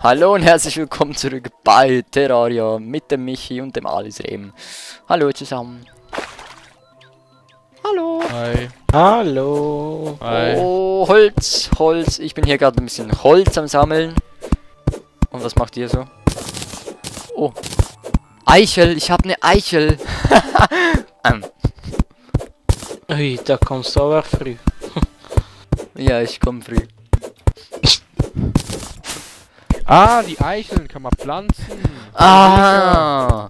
Hallo und herzlich willkommen zurück bei Terraria mit dem Michi und dem Alice Rehm. Hallo zusammen. Hallo. Hi. Hallo. Hi. Oh, Holz, Holz. Ich bin hier gerade ein bisschen Holz am Sammeln. Und was macht ihr so? Oh. Eichel, ich habe eine Eichel. Ui, da kommst du aber früh. Ja, ich komme früh. Ah, die Eicheln kann man pflanzen. Ah.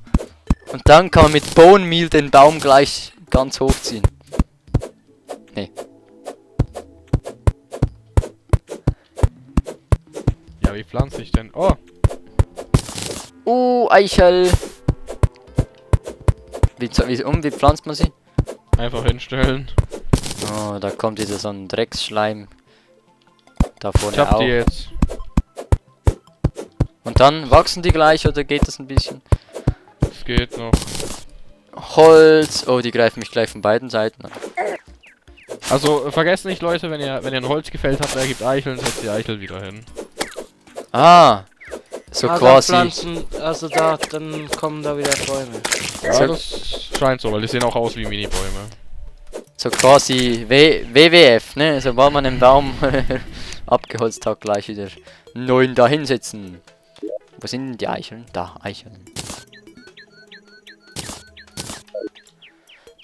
Und dann kann man mit Bone Meal den Baum gleich ganz hochziehen. Nee. Ja, wie pflanze ich denn? Oh, Eichel. Wie pflanzt man sie? einfach hinstellen. Oh, da kommt wieder so ein Drecksschleim. Da vorne Ich hab auch. die jetzt. Und dann wachsen die gleich oder geht das ein bisschen? Es geht noch. Holz. Oh, die greifen mich gleich von beiden Seiten an. Also, vergesst nicht, Leute, wenn ihr ein Holz gefällt habt, wer gibt Eicheln, setzt die Eichel wieder hin. Ah. So Da quasi. Pflanzen, also da, dann kommen da wieder Bäume. Ja, So- das scheint so, weil die sehen auch aus wie Minibäume. So quasi WWF, ne? Sobald man einen Baum abgeholzt hat, gleich wieder einen neuen da hinsetzen. Wo sind denn die Eicheln? Da, Eicheln.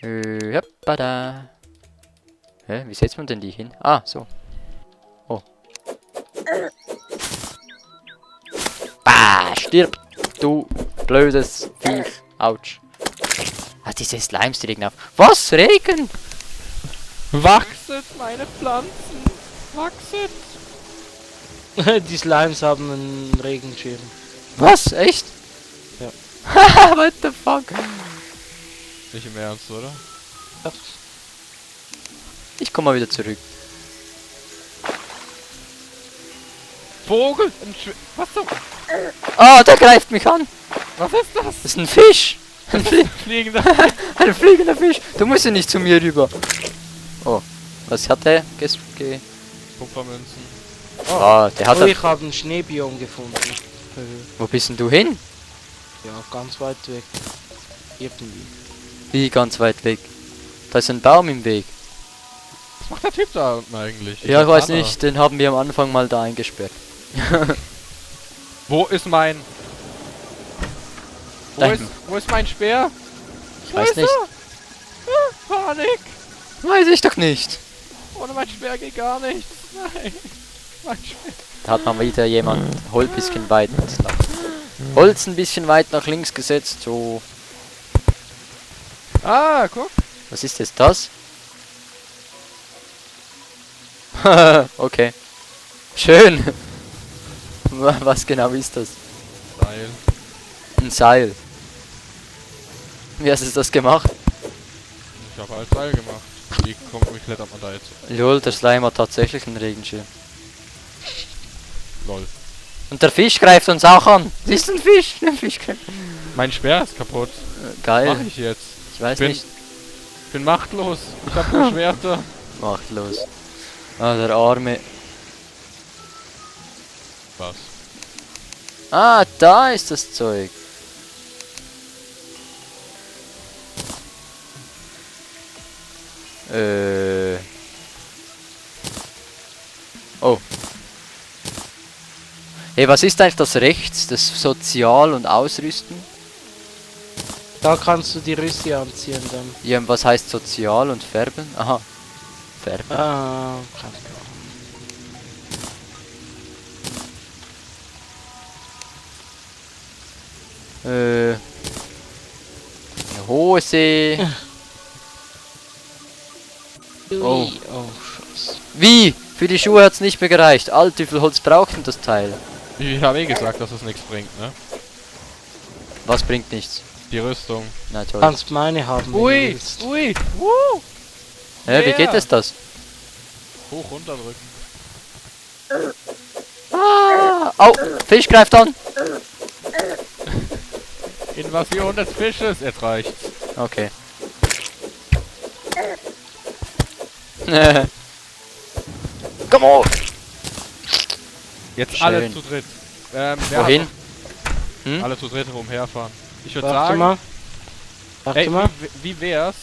Hoppada. Hä, wie setzt man denn die hin? Ah, so. Oh. Bah, stirb! Du blödes Viech. Autsch. Ah, diese Slimes, die regen auf. Was? Regen? Wachset, meine Pflanzen! Wachset! Die Slimes haben einen Regenschirm. Was? Echt? Ja. Haha, what the fuck? Nicht im Ernst, oder? Ich komm mal wieder zurück. Vogel! Was zum... Ah, der greift mich an. Was ist das? Das ist ein Fisch. Fliegender... Ein fliegender Fisch. Du musst ja nicht zu mir rüber. Oh, was hat der? Kupfermünzen. Ah, der hat... Oh, ich habe ein Schneebiom gefunden. Wo bist denn du hin? Ja, ganz weit weg. Irgendwie. Wie ganz weit weg? Da ist ein Baum im Weg. Was macht der Typ da unten eigentlich? Ja, ich hab weiß Banner. nicht. Den haben wir am Anfang mal da eingesperrt. Wo ist mein... Da hinten. Wo ist mein Speer? Ich weiß nicht. Panik! Weiß ich doch nicht. Ohne mein Speer geht gar nichts. Nein. Mein Speer. Da hat man wieder jemand Holz ein bisschen weit Holz ein bisschen weit nach links gesetzt. So. Ah, guck. Was ist jetzt das? Okay. Schön. Was genau ist das? Geil. Ein Seil. Wie hast du das gemacht? Ich habe halt Seil gemacht. Wie klettert man da jetzt? Lol, der Slime hat tatsächlich einen Regenschirm. Lol. Und der Fisch greift uns auch an. Siehst du ein Fisch? Ein Fisch greift. Mein Speer ist kaputt. Was Geil. mach ich jetzt? Ich weiß bin- nicht. Ich bin machtlos. Ich hab nur Schwerter. Machtlos. Ah, der Arme. Was? Ah, da ist das Zeug. Oh. Hey, was ist eigentlich das Rechts? Das Sozial und Ausrüsten? Da kannst du die Rüssi anziehen dann. Ja, und was heißt Sozial und Färben? Aha. Färben. Ah, keine Eine Hose. Ahnung. Oh. Ui, oh, Scheiße. Wie? Für die Schuhe hat's nicht mehr gereicht. Alter, wie viel Holz braucht denn das Teil? Ich habe eh gesagt, dass es nichts bringt, ne? Was bringt nichts? Die Rüstung. Na toll. Kannst meine haben, wenn du Ui! willst. Ui! Woo! Wie geht Ja. es das? Hoch runterdrücken. Ah! Au! Fisch greift an! Invasion des Fisches. Jetzt reicht's. Okay. Come on! Jetzt Schön. alle zu dritt. Wohin? Hm? Alle zu dritt rumherfahren. Ich würde Warte sagen, mal. Warte ey, mal. wie wär's?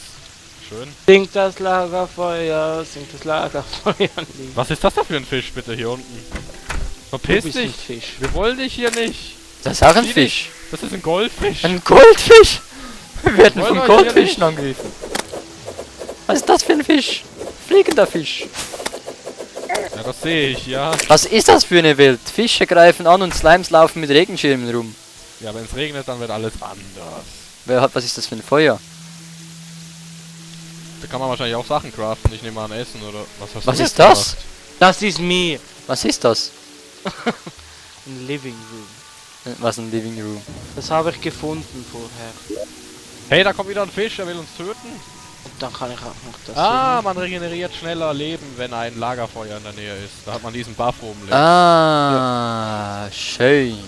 Schön. Singt das Lagerfeuer, singt das Lagerfeuer nicht. Was ist das da für ein Fisch bitte hier unten? Du Verpiss bist ein dich! Fisch. Wir wollen dich hier nicht! Das ist auch ein Sieh Fisch. Das ist ein Goldfisch! Ein Goldfisch? Wir werden Wollen von wir hier Goldfischen nicht? angegriffen. Was ist das für ein Fisch? Fliegender Fisch. Ja, das sehe ich, ja. Was ist das für eine Welt? Fische greifen an und Slimes laufen mit Regenschirmen rum. Ja, wenn es regnet, dann wird alles anders. Was ist das für ein Feuer? Da kann man wahrscheinlich auch Sachen craften. Ich nehme an Essen oder was hast Was du ist jetzt das? gemacht? Das ist mir. Was ist das? Ein Living Room. Was ein Living Room? Das habe ich gefunden vorher. Hey, da kommt wieder ein Fisch, der will uns töten. Und dann kann ich auch noch das Man regeneriert schneller Leben, wenn ein Lagerfeuer in der Nähe ist. Da hat man diesen Buff oben links. Schön.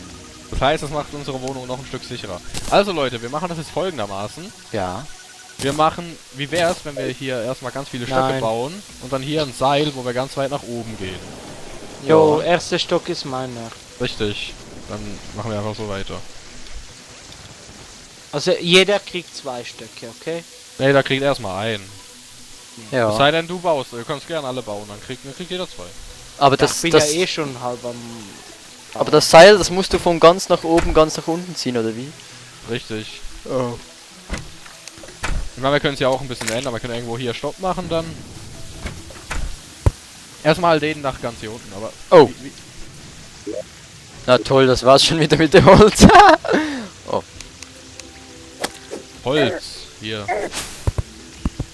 Das heißt, das macht unsere Wohnung noch ein Stück sicherer. Also Leute, wir machen das jetzt folgendermaßen. Ja. Wir machen, wie wär's, wenn wir hier erstmal ganz viele Stöcke Nein. bauen und dann hier ein Seil, wo wir ganz weit nach oben gehen. Jo, erster Stock ist meiner. Richtig. Dann machen wir einfach so weiter. Also jeder kriegt 2 Stöcke, okay? Ne, da kriegt erstmal ein. Es Ja. sei denn, du baust. Du kannst gerne alle bauen, dann kriegt jeder 2. Aber Ich das, bin das, ja eh schon halb am... aber das Seil, das musst du von ganz nach oben, ganz nach unten ziehen, oder wie? Richtig. Oh. Ich meine, wir können es ja auch ein bisschen ändern. Wir können irgendwo hier Stopp machen, dann. Erstmal den Dach ganz hier unten, aber. Oh. Na toll, das war's schon wieder mit dem Holz. Holz. Hier.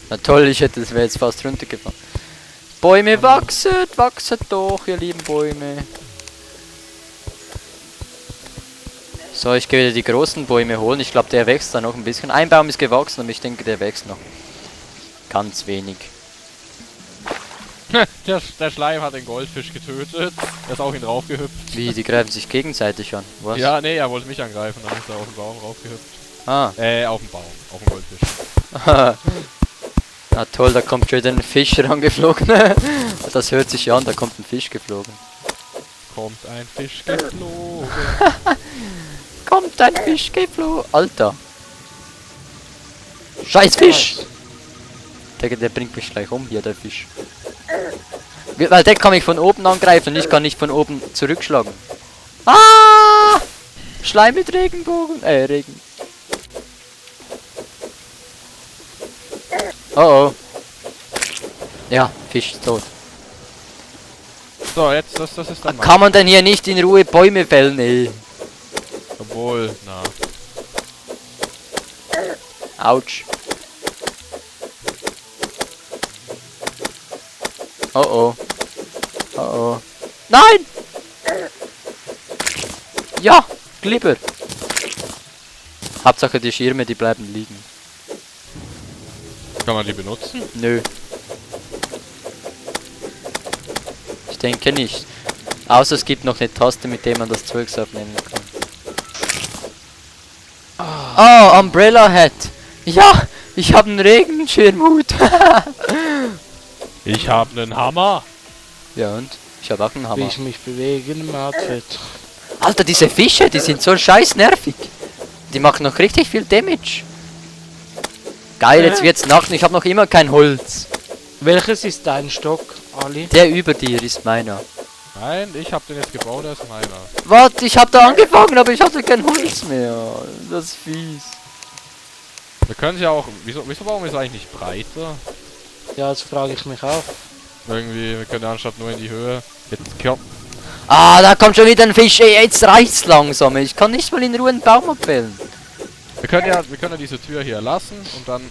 Na toll, das wäre jetzt fast runtergefallen. Bäume wachsen, wachsen doch, ihr lieben Bäume. So, ich gehe wieder die großen Bäume holen. Ich glaube, der wächst da noch ein bisschen. Ein Baum ist gewachsen, aber ich denke, der wächst noch. Ganz wenig. Der Schleim hat den Goldfisch getötet. Er ist auch ihn raufgehüpft. Wie, die greifen sich gegenseitig an. Was? Ja, nee, er wollte mich angreifen, dann ist er auf den Baum raufgehüpft. Ah. Auf den Baum. Auf den Goldfisch. Na toll, da kommt schon wieder ein Fisch rangeflogen. Das hört sich an, da kommt ein Fisch geflogen. Kommt ein Fisch geflogen. Kommt ein Fisch geflogen. Alter. Scheiß Fisch. Der bringt mich gleich um hier, der Fisch. Weil der kann mich von oben angreifen und ich kann nicht von oben zurückschlagen. Ah! Schleim mit Regenbogen. Regen. Oh oh. Ja, Fisch ist tot. So, jetzt, das ist dann Kann man denn hier nicht in Ruhe Bäume fällen, ey? Obwohl, na. Autsch. Oh oh. Oh oh. Nein! Ja, Glibber. Hauptsache die Schirme, die bleiben liegen. Kann man die benutzen? Nö. Ich denke nicht. Außer es gibt noch eine Taste, mit der man das Zeugs abnehmen kann. Oh, Umbrella Hat. Ja, ich habe einen Regenschirmhut. Ich habe einen Hammer. Ja und? Ich habe auch einen Wie Hammer. ich mich bewege im Outfit. Alter, diese Fische, die sind so scheiß nervig. Die machen noch richtig viel Damage. Geil, jetzt wird's Nacht und ich habe noch immer kein Holz. Welches ist dein Stock, Ali? Der über dir ist meiner. Nein, ich habe den jetzt gebaut, der ist meiner. Warte, ich habe da angefangen, aber ich hatte kein Holz mehr. Das ist fies. Wir können es ja auch. Wieso bauen wir es eigentlich nicht breiter? Ja, das frage ich mich auch. Irgendwie, wir können ja anstatt nur in die Höhe. Jetzt kommt. Ah, da kommt schon wieder ein Fisch. Ey, jetzt reicht's langsam. Ich kann nicht mal in Ruhe einen Baum abfällen. Wir können ja diese Tür hier lassen und dann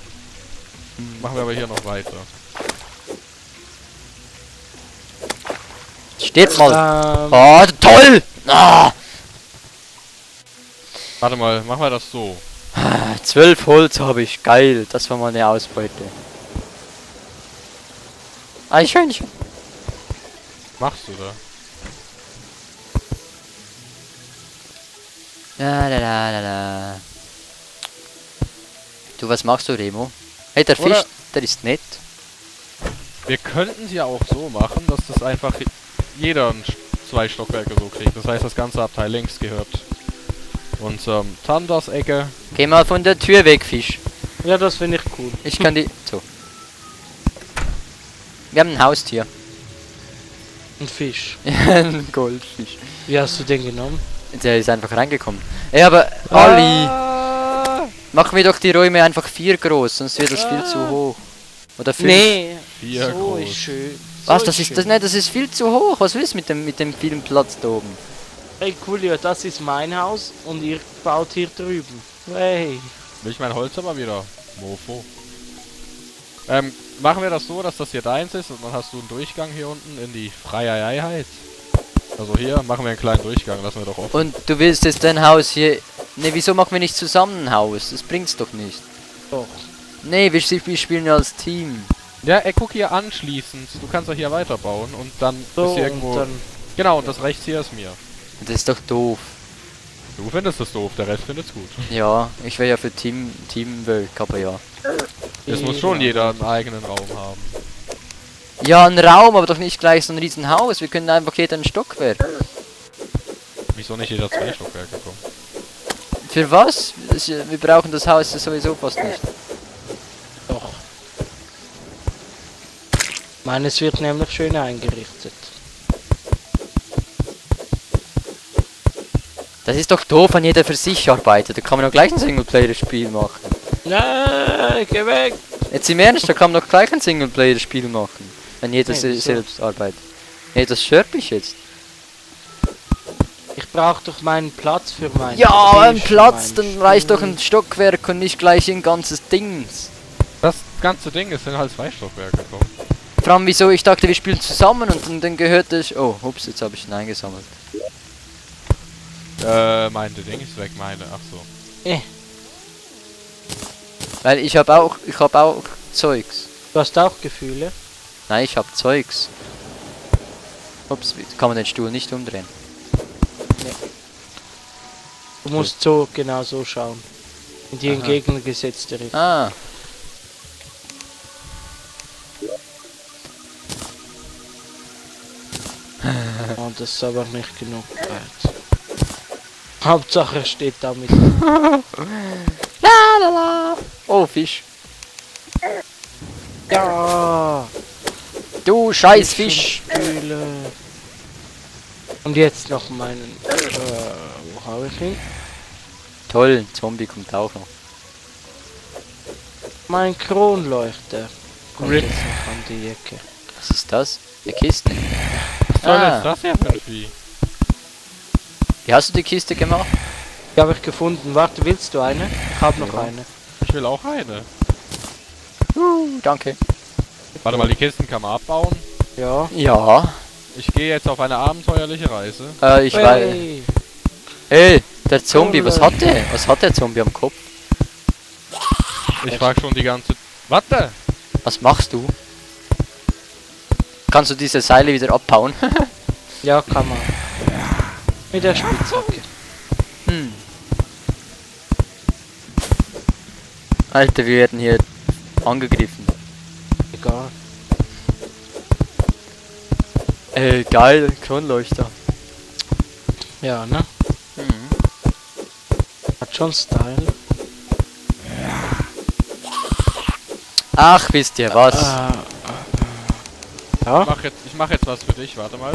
machen wir aber hier noch weiter. Steht mal. Ähm, Oh, toll! Ah, Warte mal, machen wir das so. 12 Holz habe ich. Geil. Das war mal eine Ausbeute. Eichhörnchen. Machst du da? La. Du, was machst du, Remo? Hey, der Oder- Fisch, der ist nett. Wir könnten es ja auch so machen, dass das einfach jeder ein 2 Stockwerke so kriegt. Das heißt, das ganze Abteil links gehört unserem Tanders-Ecke. Geh mal von der Tür weg, Fisch. Ja, das finde ich cool. Ich kann die... So. Wir haben ein Haustier. Ein Fisch. Ein Goldfisch. Wie hast du den genommen? Der ist einfach reingekommen. Ey, aber Ali, machen wir doch die Räume einfach 4 groß, sonst wird das viel zu hoch. Oder 5. Nee, 4 so groß. ist schön. Was, So das ist schön. das nicht, das ist viel zu hoch. Was willst du mit dem vielen Platz da oben? Hey, Coolio, das ist mein Haus und ihr baut hier drüben. Hey. Will ich mein Holz aber wieder? Mofo. Machen wir das so, dass das hier deins ist und dann hast du einen Durchgang hier unten in die Freiheit. Also hier machen wir einen kleinen Durchgang, lassen wir doch offen. Und du willst jetzt dein Haus hier... Ne, wieso machen wir nicht zusammen ein Haus? Das bringt's doch nicht. Doch. Nee, wir spielen ja als Team. Ja, guck hier anschließend. Du kannst doch hier weiterbauen und dann So, ist hier irgendwo... und dann... Genau, und das rechts hier ist mir. Das ist doch doof. Du findest das doof, der Rest findet's gut. Ja, ich wäre ja für Teamwork, aber ja. Es muss schon jeder einen eigenen Raum haben. Ja, ein Raum, aber doch nicht gleich so ein riesen Haus. Wir können einfach jeder ein Stockwerk. Wieso nicht jeder 2 Stockwerke kommen? Für was? Wir brauchen das Haus sowieso fast nicht. Doch. Meines wird nämlich schön eingerichtet. Das ist doch doof, wenn jeder für sich arbeitet. Da kann man doch gleich ein Singleplayer-Spiel machen. Nein, geh weg! Jetzt im Ernst, da kann man doch gleich ein Singleplayer-Spiel machen. Wenn jeder Nee, wieso? selbst arbeitet. Nee, das stört mich jetzt. Ich brauche doch meinen Platz für meinen Ja, ein Tisch, Platz, meinen dann reicht doch Stuhl. ein Stockwerk und nicht gleich ein ganzes Dings. Das ganze Ding ist in halt 2 Stockwerke gekommen. Vor allem, wieso? Ich dachte, wir spielen zusammen und dann gehört das... Oh, ups, jetzt habe ich ihn eingesammelt. Meinte Ding ist weg, meine. Ach so. Weil ich habe auch Zeugs. Du hast auch Gefühle? Nein, ich habe Zeugs. Ups, kann man den Stuhl nicht umdrehen. Du musst so, genau so schauen. In die Aha. entgegengesetzte Richtung. Ah, Oh, das ist aber nicht genug Zeit. Hauptsache er steht da mit. oh, Fisch. Ja! Du scheiß Fisch. Spüle. Und jetzt noch meinen. Wo habe ich ihn? Toll, Zombie kommt auch noch. Mein Kronleuchter. Kommt Rip. jetzt noch an die Ecke. Was ist das? Eine Kiste. Was soll Ah. jetzt das hier für ein Vieh? Wie hast du die Kiste gemacht? Die habe ich gefunden. Warte, willst du eine? Ich habe noch Ja. eine. Ich will auch eine. Danke. Warte mal, die Kisten kann man abbauen. Ja. Ja, Ich gehe jetzt auf eine abenteuerliche Reise. ich weiß. Hey. Hey, der Zombie, was hat der? Was hat der Zombie am Kopf? Ich frag schon die ganze... Warte! Was machst du? Kannst du diese Seile wieder abbauen? Ja, kann man. Mit der Spitzhacke. Hm. Alter, wir werden hier angegriffen. Egal. Geil, Kronleuchter. Ja, ne? Mhm. Hat schon Style. Ach, wisst ihr was? Ja. Ich mach jetzt was für dich, warte mal.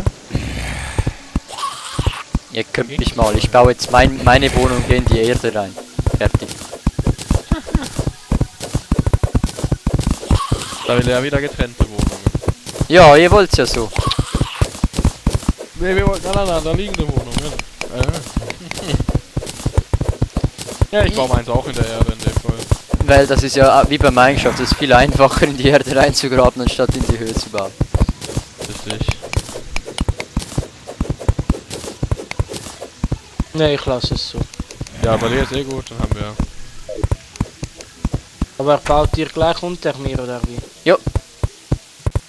Ihr könnt mich mal. Ich baue jetzt meine Wohnung hier in die Erde rein. Fertig. Da will er wieder getrennte Wohnungen. Ja, ihr wollt's ja so. Nee, wir wollten aneinander liegende Wohnungen. Ja, ich baue meins auch in der Erde in dem Fall. Weil das ist ja wie bei Minecraft, das ist viel einfacher in die Erde reinzugraben, anstatt in die Höhe zu bauen. Richtig. Ne, ich lasse es so. Ja, aber der ist eh gut, dann haben wir... Aber baut ihr gleich unter mir oder wie? Jo.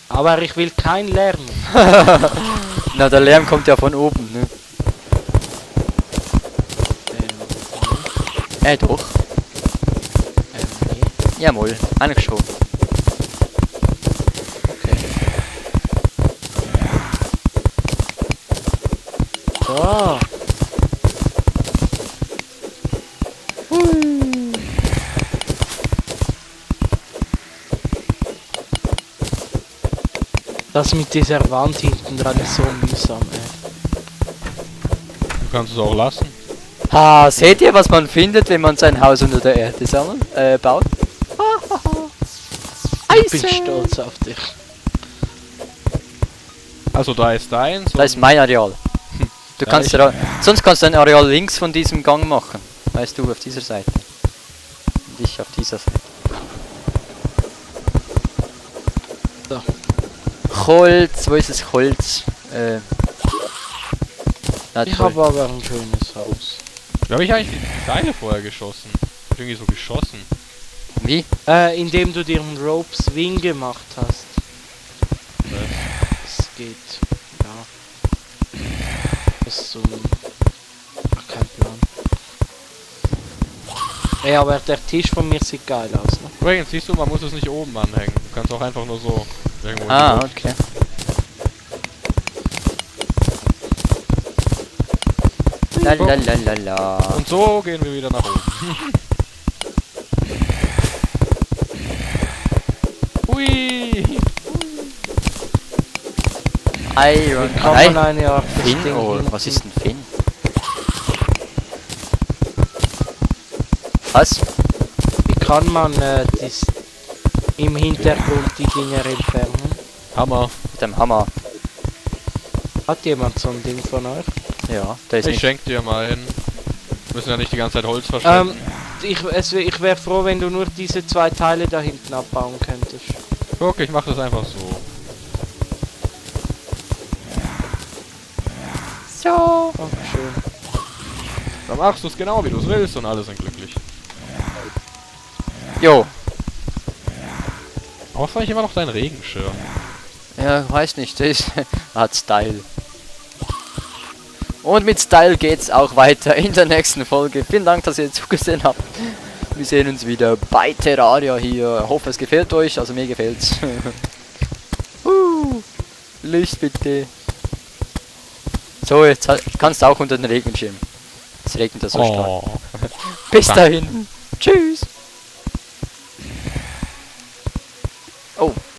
Aber ich will kein Lärm. Na, der Lärm kommt ja von oben, ne? Doch. Nee. Jawohl, eigentlich schon. Okay. Das mit dieser Wand hinten dran ist so mühsam, ey. Du kannst es auch lassen. Ha, seht ihr, was man findet, wenn man sein Haus unter der Erde baut? Ich bin stolz auf dich. Also da ist deins. Das ist mein Areal. Du Ja, kannst sonst kannst du ein Areal links von diesem Gang machen. Weißt du, auf dieser Seite. Und ich auf dieser Seite. So. Holz, wo ist das Holz? Na, Ich toll. habe aber ein schönes Haus. Wie habe ich eigentlich die Teile vorher geschossen? Ich hab irgendwie so geschossen. Wie? Indem du dir einen Rope Swing gemacht hast. Das geht. Ja. Das ist so ein... Ach, kein Plan. Ey, aber der Tisch von mir sieht geil aus, ne? Übrigens, siehst du, man muss es nicht oben anhängen. Du kannst auch einfach nur so irgendwo Ah, in die Luft. okay. Lalalala. Und so gehen wir wieder nach oben. Hui! Iron. Kann Nein. man eine Art das Fin Ding oder hinten- was ist ein Fin? Was? Wie kann man im Hintergrund die Dinger entfernen? Hammer. Mit dem Hammer. Hat jemand so ein Ding von euch? Ja, der ist Ich nicht. schenk dir mal hin. Müssen ja nicht die ganze Zeit Holz verschwenden. Ich wäre froh, wenn du nur diese 2 Teile da hinten abbauen könntest. Guck, ich mach das einfach so. So. Dankeschön. Dann machst du es genau wie du es willst und alle sind glücklich. Jo. Brauchst du eigentlich immer noch deinen Regenschirm? Ja, weiß nicht, das hat Style. Und mit Style geht's auch weiter in der nächsten Folge. Vielen Dank, dass ihr zugesehen habt. Wir sehen uns wieder bei Terraria hier. Ich hoffe, es gefällt euch. Also mir gefällt's. Licht bitte. So, jetzt kannst du auch unter den Regenschirm. Es regnet ja so stark. Oh. Bis dahin. Tschüss. Oh.